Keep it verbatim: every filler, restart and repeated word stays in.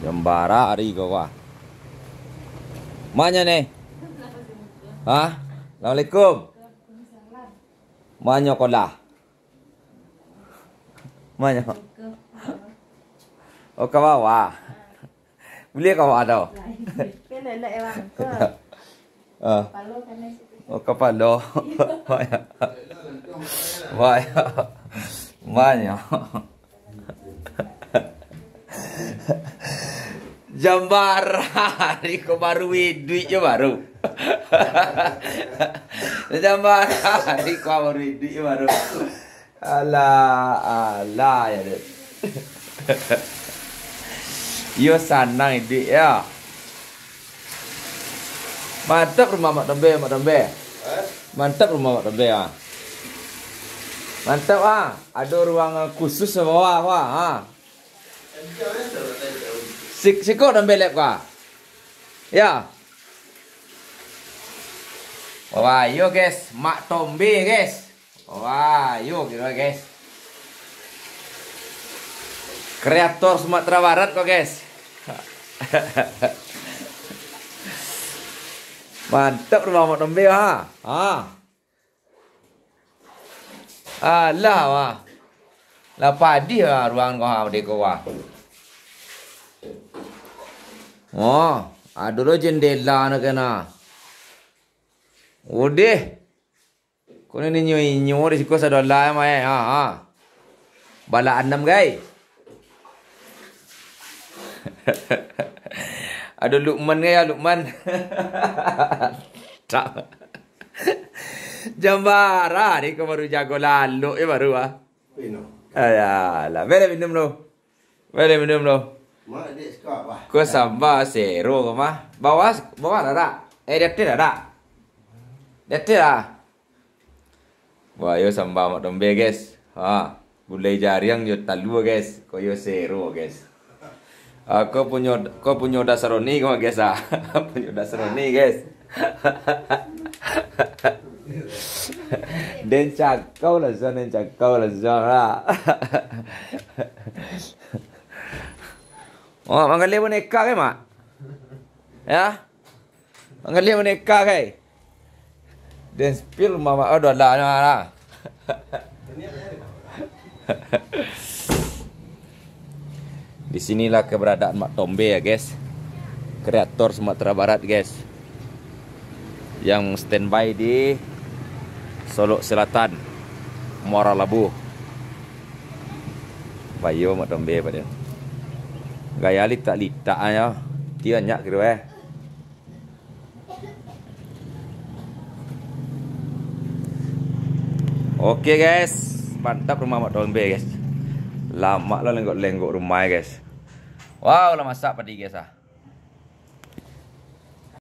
Jambara ari ko, wah. Manyo ni? Hah? Assalamualaikum. Manyo ko lah? Manyo? Oh, ka bawah. Buliah ka bawah tu. Ah. Oh, kapalo. Banyak. Banyak. Banyak. Jambara, ari ko baru iduik jo baru. Jambara, ari ko baru iduik jo baru. Alah, alah, ya, Dek. Iyo sanang iduik, ya. Mantap rumah Mak Tombe, Mak Tombe. Mantap rumah Mak Tombe, ah. Mantap, ah. Ado ruangan khusus bawah, wah, ah. Sik-, siko Tombe lep ka. Ya. Wah, iyo, guys. Mak Tombe, guys. Wah, yo kiro, guys. Kreator Sumatera Barat ko, guys. Mantap rumah Mak Tombe, ha. Ha. Alah, wah. Lah padih, wah, ruangan ko, ha, dek ko, wah. Oh, ado lo jendela nak kena. Udeh. Ko ni inyo-inyo di siko sadolah, mai. Ha, ha. Balak anam, gai. Ado Lukman, gai, ah, Lukman. Tak. Jambara, ni ko baru jago lalok, ya, baru, ah. Pino. Ayalah, bere minum lo. Bere minum lo. Mak, dek, sekak, bah. Ko samba sero ko mah. Bawah, bawah dak? Eh, di ateh dak? Di ateh lah. Wah, yo samba Mak Tombe, guys. Ha, gulai jariang yo talua, guys. Ko yo sero, guys. Ah, ko punyo, ko punyo Dasroni ko, guys, ah. Punyo Dasroni, guys. Den cakau lah, Zon, den cakau lah, Zon, ha. Oh, manggaleh boneka, kan, Mak? Ya? Manggaleh boneka, kai. Den spill mama, oh, dola lah. Di sinilah keberadaan Mak Tombe, ya, guys. Kreator Sumatera Barat, guys. Yang standby di Solok Selatan, Muara Labuh. Bayo Mak Tombe pado. Gaya litak-litak aja. Ti banyak kiro, eh. Oke, guys, mantap rumah Mak Tombe, guys. Lamak lah lenggok-lenggok rumah, guys. Wow, lah masak padi, guys, ah.